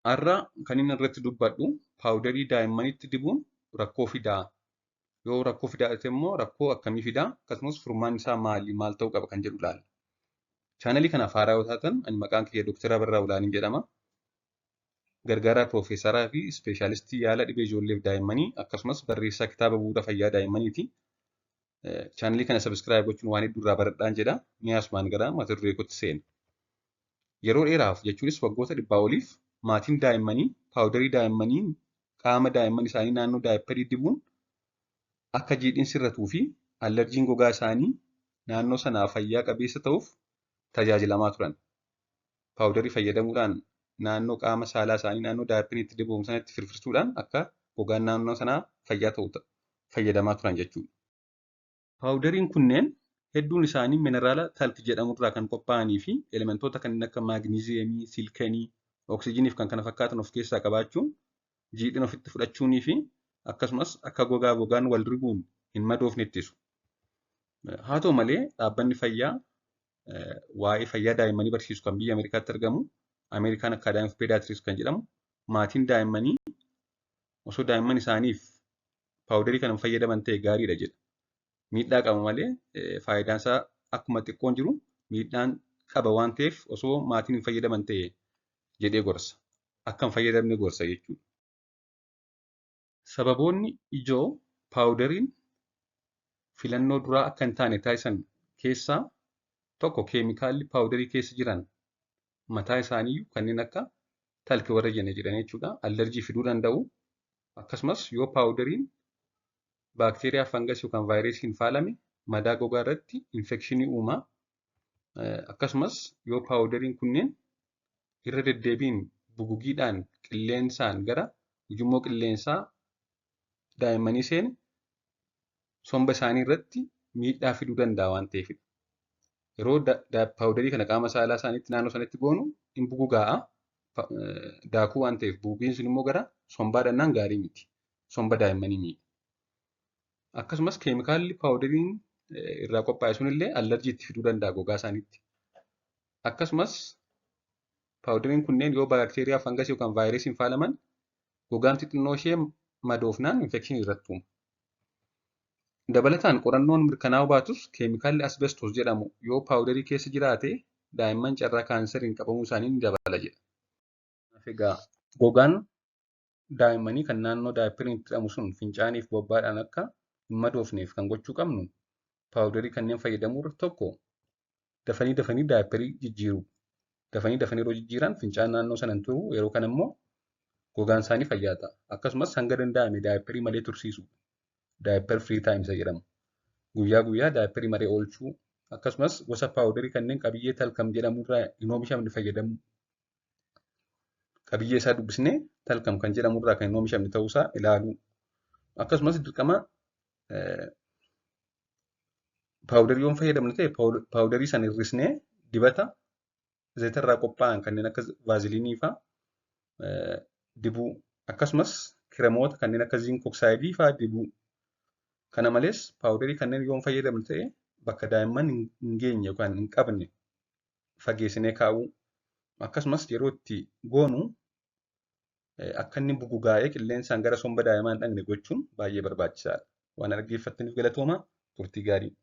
Har'a kan inni irratti dubbadhu paawudarii daa'immanitti dibuun rakkoo fidaa? Yoo rakkoo fidaa ta'e immoo rakkoo akkamii fidaa? Akkasumas furmaanni isaa maali? Maal ta'uu qaba kan jedhu ilaalla. Chaanalii kanaaf haaraa yoo taatan, ani maqaan kiyya Dr. Abarraa Olaanii jedhama. Gargaaraa piroofeesaraa fi ispeeshaalistii yaala dhibee ijoolleef daa'immanii, akkasumas barreessaa kitaaba bu'uura fayyaa daa'immaniiti. Chaanalii kana subscribe gochuun waan hedduu irraa baradhaan jedha. Mee asumaan gara mata duree kootti seena. Yeroo dheeraaf, jechuunis waggoota 100 oliif, maatiin daa'immanii paawudarii daa'immanii qaama daa'imman isaanii naannoo daayipparii dibuun akka jiidhinsi sirratuu fi allerjiin gogaa isaanii naannoo sanaa fayyaa qabeessa ta'uuf tajaajilamaa turan. Paawudarii fayyadamuudhaan naannoo qaama saalaa isaanii naannoo daayippariin itti dibamu sanatti firfirsuudhaan akka gogaan naannoo sanaa fayyaa ta'u fayyadamaa turan jechuudha. Paawudariin kunneen hedduun isaanii mineraala talk jedhamurraa kan qophaa'anii fi elementoota kanneen akka maagniziyeemii, silkeenii, oksijiinii fi kan kana fakkaatan of keessaa qabaachuun jiidhina ofitti fudhachuunii fi akkasumas akka gogaa gogaan wal riguun hin madoofne ittisu. Haa ta'u malee, dhaabbanni fayyaa waa'ee fayyaa daa'immanii barsiisu kan biyya Ameerikaatti argamu, American Academy of Pediatrics kan jedhamu, maatiin daa'immanii osoo daa'imman isaaniif paawudarii kana fayyadaman ta'e gaariidha jedha. Miidhaa qaba malee faayidaan isaa akkuma xiqqoon jiru miidhaan qaba waan ta'eef osoo maatiin hin fayyadaman ta'e jedhee gorsa. Akka hin fayyadamne gorsa jechuudha. Sababoonni ijoo paawudariin filannoo duraa akka hin taane taasisan keessaa tokko, keemikaalli paawudarii keessa jiran mataa isaaniiyyuu kanneen akka talk warra jenne jedhan jechuudha. Allerjii fiduu danda'u. Akkasumas yoo paawudariin baakteeriyaa, fangasii yookaan vaayirasiin faalame madaa gogaa irratti infekshinii uuma. Akkasumas yoo paawudariin kunneen irra deddeebiin bugugiidhaan qilleensaan gara ujummoo qilleensaa daa'immanii seene somba isaanii irratti miidhaa fiduu danda'a waan ta'eefidha. Yeroo paawudarii kana qaama saalaa isaaniitti naannoo sanatti goonu hin bugugaa'a. Daakuu waan ta'eef bugugiin sun immoo gara sombaa dhannaan gaarii miti. Somba daa'immanii miidha. Akkasumas keemikaalli paawudariin irraa qophaa'e sunillee allerjii itti fiduu danda'a gogaa isaaniitti. Akkasumas paawudariin kunneen yoo baakteeriyaa, fangasii yookaan vaayirasiin faalaman gogaan xixinnoo ishee madoofnaan infekshinii irratti uuma. Dabalataan, qorannoon mirkanaa'uu baatus, keemikaalli asbestos jedhamu yoo paawudarii keessa jiraate daa'imman carraa kaansariin qabamuu isaanii ni dabala jedha. Egaa gogaan daa'immanii kan naannoo daayippariin itti hidhamu sun fincaaniif bobbaadhaan akka hin madoofneef kan gochuu qabnu paawudarii kanneen fayyadamuu irra tokko dafanii dafanii daayipparii jijjiiruu. Dafanii dafanii yeroo jijjiiran fincaan naannoo sana hin turu, yeroo kana immoo gogaan isaanii fayyaa ta'a. Akkasumas hanga danda'ame daayipparii malee tursiisuu. Diaper free time isa jedhamu. Guyyaa guyyaa daayipparii malee oolchuu, akkasumas gosa paawudarii kanneen qabiyyee talcum jedhamu irraa hin oomishamne fayyadamuu. Qabiyyee isaa dubbisnee talcum kan jedhamu irraa kan hin oomishamne ta'uusaa ilaaluu. Akkasumas dirqama paawudarii yoo fayyadamne ta'e paawudarii sana hir'isnee dibata zayita irraa qophaa'an kanneen akka vaaziliinii fa'aa dibuu, akkasumas kiremoota kanneen akka zinc oxide fa'aa dibuu. Kana malees paawudarii kanneen yoo fayyadamne ta'e bakka daa'imman hin geenye yookaan hin qabne fageessinee kaa'uu, akkasumas yeroo itti goonu akka inni bugugaa'ee qilleensaan gara somba daa'imaa hin dhaqne gochuun baay'ee barbaachisaadha. Waan dhaggeeffattaniif galatooma, turtii gaarii.